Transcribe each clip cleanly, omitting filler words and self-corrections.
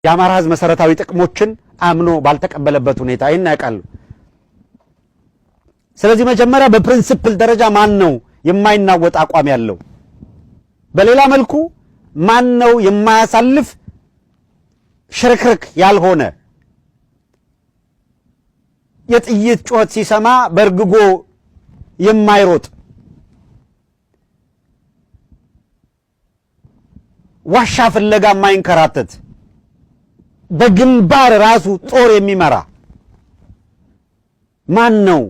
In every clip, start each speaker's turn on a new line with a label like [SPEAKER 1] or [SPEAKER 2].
[SPEAKER 1] የአማራ ህዝብ መሰረታዊ ጥቅሞችን አምኖ ባልተቀበለበት ሁኔታ ይህን ያውቃሉ። ስለዚህ መጀመሪያ በ principle ደረጃ ማን ነው የማይናወጥ አቋም ያለው? በሌላ መልኩ ማን ነው የማያሳልፍ፣ ሽርክርክ ያልሆነ፣ የጥይት ጩኸት ሲሰማ በርግጎ የማይሮጥ፣ ዋሻ ፍለጋ የማይንከራተት፣ በግንባር ራሱ ጦር የሚመራ ማን ነው?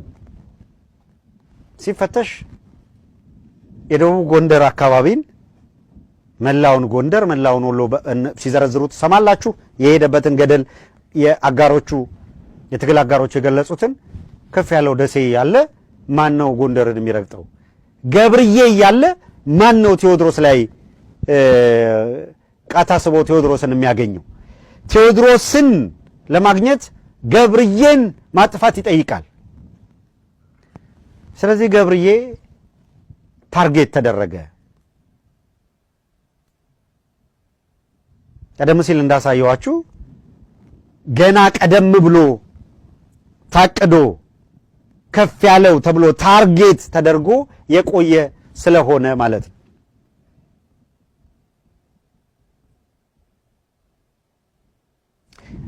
[SPEAKER 1] ሲፈተሽ የደቡብ ጎንደር አካባቢን፣ መላውን ጎንደር፣ መላውን ወሎ ሲዘረዝሩ ትሰማላችሁ። የሄደበትን ገደል የአጋሮቹ፣ የትግል አጋሮቹ የገለጹትን፣ ከፍ ያለው ደሴ ያለ ማን ነው ጎንደርን የሚረግጠው? ገብርዬ እያለ ማን ነው ቴዎድሮስ ላይ ቃታ ስቦ ቴዎድሮስን የሚያገኘው? ቴዎድሮስን ለማግኘት ገብርዬን ማጥፋት ይጠይቃል። ስለዚህ ገብርዬ target ተደረገ። ቀደም ሲል እንዳሳየዋችሁ ገና ቀደም ብሎ ታቅዶ ከፍ ያለው ተብሎ target ተደርጎ የቆየ ስለሆነ ማለት ነው።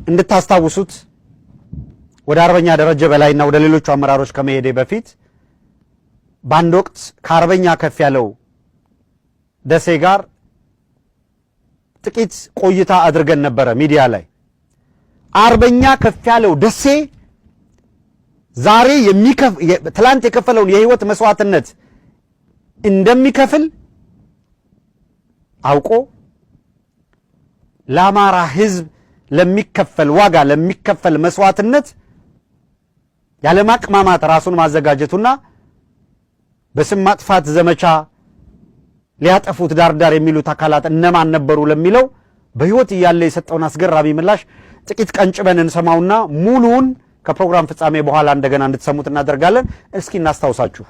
[SPEAKER 1] እንድታስታውሱት ወደ አርበኛ ደረጀ በላይና ወደ ሌሎቹ አመራሮች ከመሄዴ በፊት በአንድ ወቅት ከአርበኛ ከፍ ያለው ደሴ ጋር ጥቂት ቆይታ አድርገን ነበረ ሚዲያ ላይ። አርበኛ ከፍ ያለው ደሴ ዛሬ ትላንት የከፈለውን የህይወት መስዋዕትነት እንደሚከፍል አውቆ ለአማራ ህዝብ ለሚከፈል ዋጋ፣ ለሚከፈል መስዋዕትነት ያለማቅማማት ራሱን ማዘጋጀቱና በስም ማጥፋት ዘመቻ ሊያጠፉት ዳርዳር የሚሉት አካላት እነማን ነበሩ ለሚለው በህይወት እያለ የሰጠውን አስገራሚ ምላሽ ጥቂት ቀንጭበን እንሰማውና ሙሉውን ከፕሮግራም ፍጻሜ በኋላ እንደገና እንድትሰሙት እናደርጋለን። እስኪ እናስታውሳችሁ።